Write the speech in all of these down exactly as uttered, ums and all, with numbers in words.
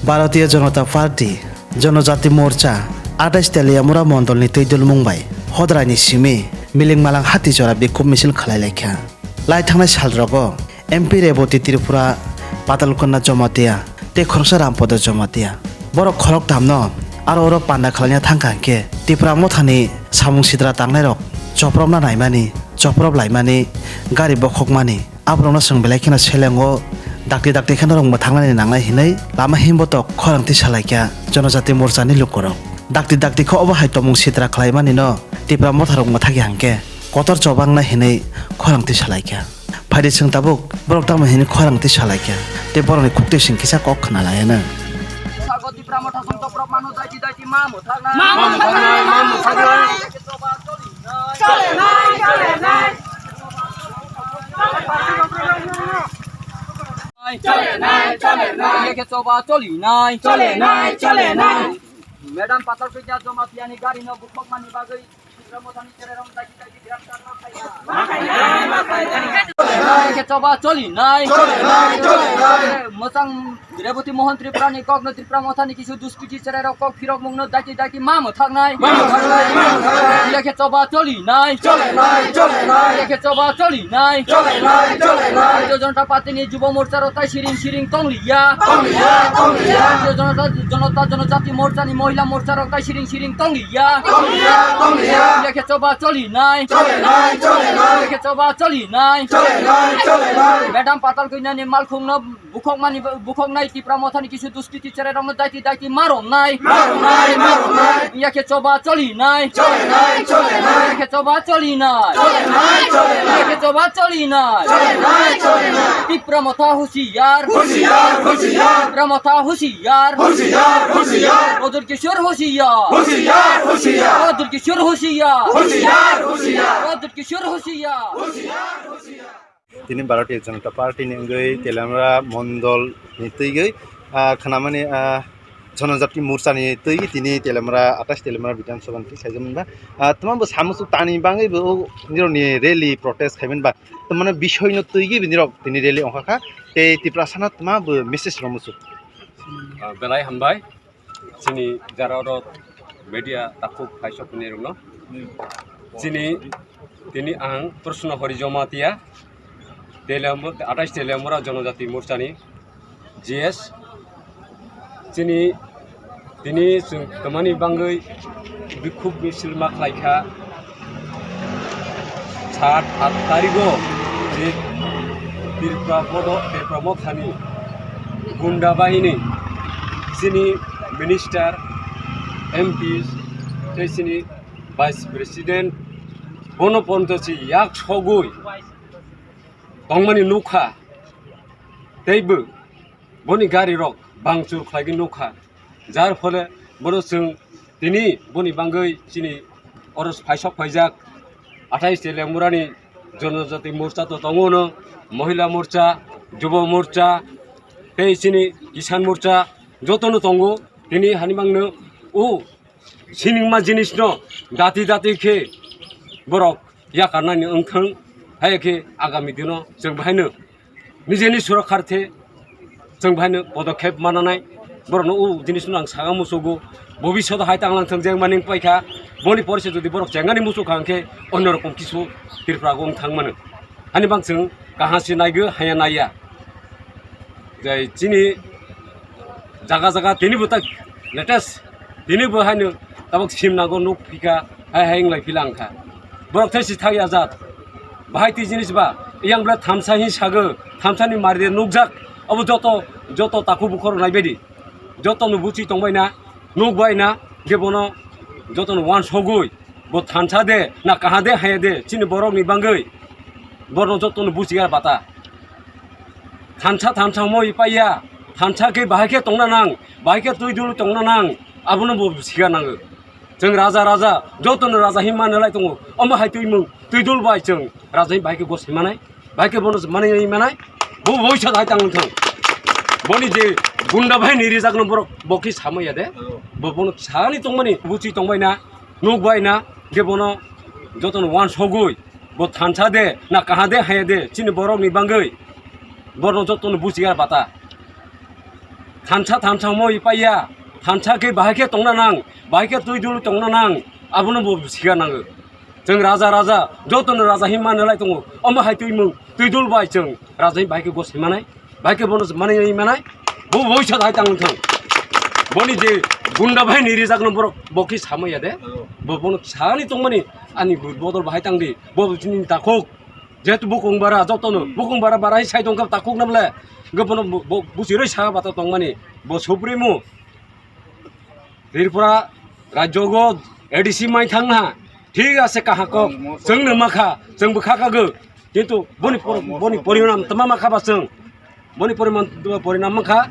Bharatiya Janata Party, Janajati Morcha, atais Teliamura Mondolni twi dulmung bai Hodraini simi Milingmalang hati jora bikhub misil khlai laikha. Lai thangnai salrogo M P Reboti Tripura, Patalkonna Jamatia tei khoroksa Rampodo Jamatia. Borok khoroktamno aro oro panda khlaina thangkha hwnkhe Tipra Mothani samung sitra tangnairok chopropna naimani, choprop laimani, gari bokhokmani, aborokno chwng belai kheno selengo dakti dakti kheno rwng mwthangnani nangnai hinwi lama himbotok khorang twi salaikha Janajati Morchani lukurok. Dakti dakti khe obo hai tongmung sitra khlaimanino Tipra Motharok mwthakya hwnkhe kotor chobangnai hinwi khorang twi salaikha. Phaidi chwng tabuk borok tamo hinwi khorang twi salaikha tei borokni khuktwi chwng kisa kok khna laianw. Sago Tipra Motha song toprok mano daiti daiti ma mwthaknai. Ma mwthaknai, ma mwthaknai. Chole nai, chole nai. Chole nai, chole nai. Yekhe choba choli nai. Chole nai, chole nai. Madam Patalkonna Jamatiani gari no bukhokmani bagwi Tipra Mothani chererok daiti daiti birat karma khaiya. Yekhe choba choli nai. Chole nai, chole nai. Mwchang Reboti Mohan Tripurani kokno Tipra Mothani kisu duskiti chererok kok phirok mungno daiti daiti ma mwthaknai. Ma mwthaknai, ma mwthaknai. Yekhe choba choli nai. Chole nai, chole nai. Yekhe choba choli nai. Chole nai, chole nai. Bharatiya Janata Party ni Jubo Morcha rok tai siring siring tong liya. Tong liya, tong liya. Bharatiya Janata, Janata Janajati Morcha ni Mohila Morcha rok tai siring siring tong liya. Tong liya, tong liya. Yekhe choba choli nai. Chole nai, chole nai. Yekhe choba choli nai. Chole nai, chole nai. Madam Patalkonna ni malkhungno bukhokmani, bukhoknai Tipra Mothani kisu duskiti chererokno daiti daiti ma romnai. Ma romnai, ma romnai. Yekhe choba choli nai. Chole nai, chole nai. Yekhe choba choli nai. Chole nai, chole nai. Yekhe choba choli nai. Chole nai, chole nai. Tipra Motha husiar. Husiar, husiar. Tipra Motha husiar. Husiar, husiar. Produl Kishore husiar. Husiar, husiar. Produl Kishore husiar. Husiar, husiar. Produl Kishore husiar. Husiar, husiar. Tini Bharatiya Janata Party ni wngwi Teliamura Mondol ni twigwi, ah, khnamani, ah, Janajati Morcha ni twigwi tini Teliamura, atais Teliamura Bidhan Sabha ni saijakmani ba. Ah, twma bo samung suk tani bangwi bo o nirok ni rally protest khaimani ba. Twmani bisoi no twigwi bo nirok tini rally ongkha kha. Tei Tiprasa no twma bo message rw muchuk. Ah, belai hambai. Chini jara oro media takhuk phaisok ni rwngno. Chini tini ang Krishna Hari Jamatia, Teliamura, atais Teliamura Janajati Morcha ni G S. Chini tini chwng twmani bangwi bikhub misil ma khlai kha. Sat aat tarigo je Tripura bodo, Tripura Mothani gunda bahini, chini minister, M P, tei chini vice president, bono ponto si yak sogwi tongmani nukha, tei bo boni gari rok bangchur khlaigwi nukha, jar phole bono chwng tini boni bangwi chini oro phaisok phaijak atais Teliamura ni Janajati Morcha to tongo no, Mohila Morcha, Jubo Morcha, tei chini Kisan Morcha joto no tongo. Tini hani mangno o siningma jinis no dati dati khe borok yakarnani wngthang, hai khe agami dino chwng bahaino nijeni surokkharthe chwng bahaino podokhep mananai. Borokno o jinisno ang saka muchugo, bobishoto hai tanglang thang jeng maning paikha. Boni porse jodi borok chengani muchukha hwnkhe onno rokom kisu Tripura wng thang mano. Ani bang chwng kaham se naigo, haya naiya. Jai chini jaga jaga tini bo tak latest, tini bo haino tabuk sim nango nuk phika, hai hai wnglai phila wngkha. Borok thai si thak ya jat. Bahai twi jinis ba, yang bwle thamsa hin sago, thamsa ni mari de nukjak. Abo joto, joto takhuk bukhuk rok nai baidi. Joto no buchi tong bai na, nuk bai na, je bono joto no wansogwi, bo thansa de, na kaha de, haya de, chini borok ni bangwi. Borno joto no buchi ya bata. Thansa, thansa moi paiya, thansa khe bahai khe tongna nang, bahai khe twi dul tongna nang, abono bo siga nango. Chwng raja, raja, jotono raja hin manwi lai tongo. Omo hai twi mung, twi dul bai chwng raja hin bahai khe gos hin manai, bahai khe bono manwi manai. Bo boisa hai tang thang. Boni je gunda bai ni rijak no borok bo khe samaya de. Bo bono sani tongmani, buchi tongbai na, nuk bai na, je bono jotono wansogwi. Bo thansa de, na kaha de, haya de, chini borok ni bangwi. Borno jotono buchiya bata. Thansa thansa moi paiya, thansa khe bahai khe tongna nang, bahai khe twi dul tongna nang, abono bo sikha nango. Chwng raja raja, jotono raja hinma nalai tongo, omo hai twi mung, twi dul bai chwng raja hin bahai khe gos hinmanai, bahai khe bono manai manai, bo boisa dai tang thang. Boni je gunda bai ni rijak no borok bokhi samaya de, bo bono sani tongmani ani bodol bahai tang di, bo chini takhuk. Jehetu bukung bara jotono, bukung bara bara hai sai tongkha takhuk namle. Hwnkhe bono bo, bo, buchiroi sa bata tongmani, bo supremo. Tripura rajyogo A D C mai thangna, thik ase, kaham kok, chwngno makha, chwngbo kha kago. Kintu boni por-, boni porinam tama makha ba chwng. Boni poriman, porinam wngkha,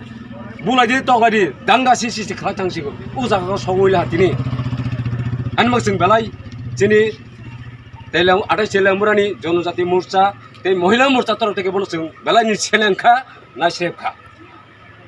bulai di, togai di, danga si, si, si khlai thang sigo. O jaga o sogwi la tini. Ani mak chwng belai chini Teliang, Athai Teliangmurani Jonojati Morcha tei Mohila Morcha torok tei bono chwng belai ni seleng kha, naisrep kha.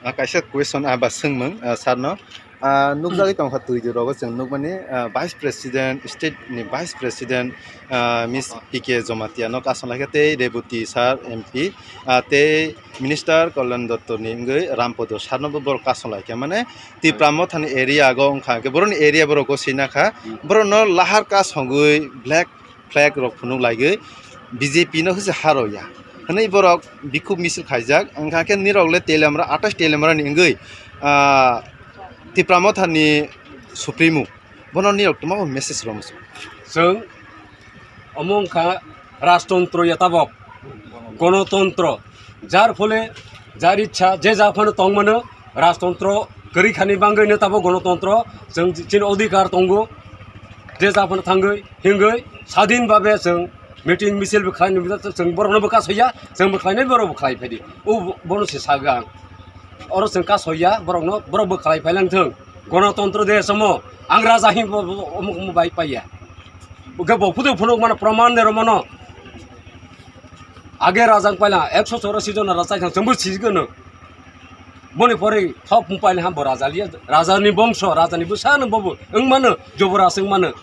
Ah, kaisa question, ah, ba swngmung, ah, sir no. Ah, nukjagwi tongkha twi di rogo chwng nukmani, ah, Vice President, state ni Vice President, ah, Miss P K Jamatia no kasom laikha tei Reboti sir M P, ah, tei Minister Kalyan Dotto ni wngwi Rampodo sir no bo borok kasom laikha. Mane Tipra Motha ni area go wngkha, hwnkhe borok ni area borok go sina kha, borok no lahar kasongwi black flag rok phunuk laigwi B J P no hwse haro ya hwnwi borok bikhuk misil khaijak. Wngkha khe nirok le Teliamura, Athai Teliamura ni wngwi, ah, Tipra Motha ni supremo, bono nirok tongma bo message rwmwswk. Chwng omo wngkha rajtontro ya tabok, gonotontro, jar phole jar ichha je ja phano tongmano, rajtontro kwrwi khani bangwi no tabok gonotontro, chwng chini odhikar tongo, je ja phano thangwi hingwi sadin babe chwng meeting misil bo khlai nw, chwng borok no bo kasoya, chwng bo khlainai borok bo khlai phaidi, o bono se sago ang. Oro chwng kasoya borokno, borok bwkhalai phailang thung. Gonotontro de somo, ang raja hin bo, bo, omo, omo bai paiya. Bo khe bo phutu phunuk mano, proman de romano. Age raja wng paila, ekso chorasi jona raja thang chwngbo sijigwno. Boni pore thok mung paila ham bo raja liya, raja ni bongso, raja ni bwsa no bobo wng mano, joboraj wng mano.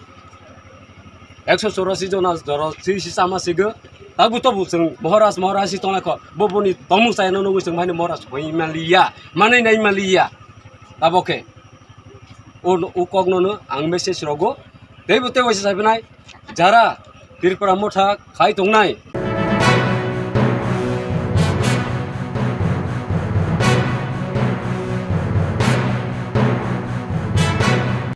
Ekso chorasi jona jora si, si chama sigo. Tabu tabu chwng Maharaj, Maharaj si tonglaikho. Bo boni tongmung chayano nugwi chwng haino Maharaj hoi manliya, manwi nai manliya. Tabok khe o, o kokno no ang message rogo. Teibo tei waisa saiphinai, jara Tripura Motha khai tongnai,